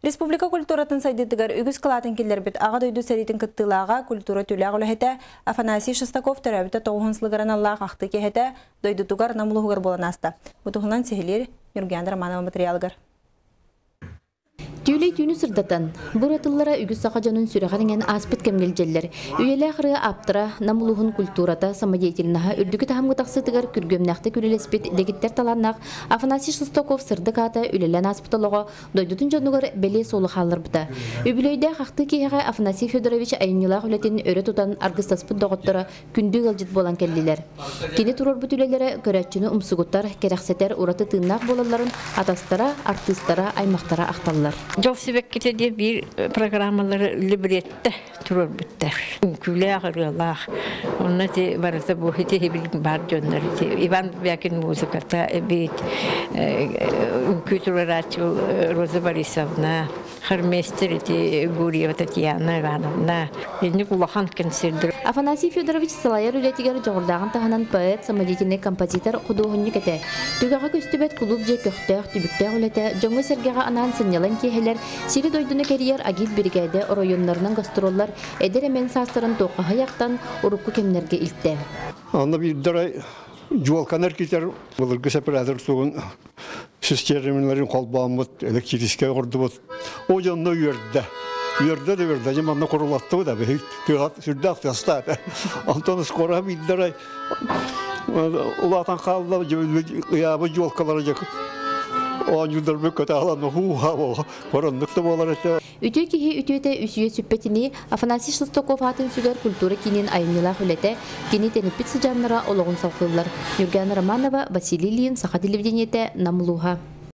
Республика культуратын сайдыытыгар үгүс кылаатын киллэрбит Аҕа дойду сэриитин кыттыылааҕа, культура үтүөлээх үлэһитэ Афанасий Шестаков төрөөбүтэ тоҕуһун сылыгар аналлаах ахтыы киэһэтэ дойдутугар Нам улууһугар буолан ааста. Бу туһунан сиһилиир Ньургуяна Романова материалыгар. Түүлэй түүнү сырдатан, бу ырыа үгүс саха дьонун сүрэҕэр иҥэн ааспыт кэмҥэ илдьэллэр. Үйэлээх ырыа ааптара, Нам улууһун культурата, самодеятельноһа үрдүкү таһымҥа тахсыытыгар күргүөмнээхтик үлэлэспит дэгиттэр талааннаах Афанасий Шестаков сырдык аата үлэлээн ааспыт олоҕо дойдутун дьонугар бэлиэ суолу хаалларбыта. Үбүлүөйдээх ахтыы киэһэҕэ Афанасий Федорович айымньылаах үлэтин өрө тутан аргыстаспыт доҕотторо күндү ыалдьыт буолан кэллилэр. Кини туруорбут үлэлэрэ көрөөччүнү умсугутар, кэрэхсэтэр ураты тыыннаах буолалларын атастара, артыыстара, аймахтара ахталлар. Дьол сибэккитэ диэн биир программалары либретте туруорбуттар. Үҥкүүлээх, ырыалаах. Онно ити барыта бу ити баар дьоннор ити Иван Бякин музыката эбит, үҥкүү туруорааччы Роза Борисовна, хормейстер ити Гурьева Татьяна Ивановна. Инник улахан концерт. Афанасий Федорович салайар үлэтигэр дьоҕурдааҕын таһынан поэт, самодеятельнай композитор, худуоһунньук этэ. Түгэҕэ көстүбэт кулууп дьиэ көхтөөх, түбүктээх үлэтэ, дьоҥҥо-сэргэҕэ анаан сынньалаҥ киэһэлэр, сири-дойдуну кэрийэр агит-биригээдэ оройуоннарынан гастроллар эдэр эмэн саастарын туоххаһыйахтан урукку кэмнэргэ илтэ. Онно биирдэрэ дьуолканар китер былыргы сепаратор тугун систиэрминлэрин холбооммут, электрическэй оҥордубут. О дьонно үөрдэ. Үөрдэ да үөрдэ. Дьэ манна курулаттыбыт да биһи сүрдээх тыастаата. Онтон скоро биирдэрэ улаатан хаалла ыйаабыт дьуолкалара дьэ оонньуурдарбыт көтө алан хуу-ха Ороннук да буолар этэ. Үтүө киһи үтүөтэ үсүйэ сүппэтинии Афанасий Шестаков аатын сүгэр культура киинин айымньылаах үлэтэ, кини тэниппит сыдьааннара олоҕун салҕыыллар. Ньургуяна Романова, Василий Ильин, Саха телевидениетэ, Нам улууһа.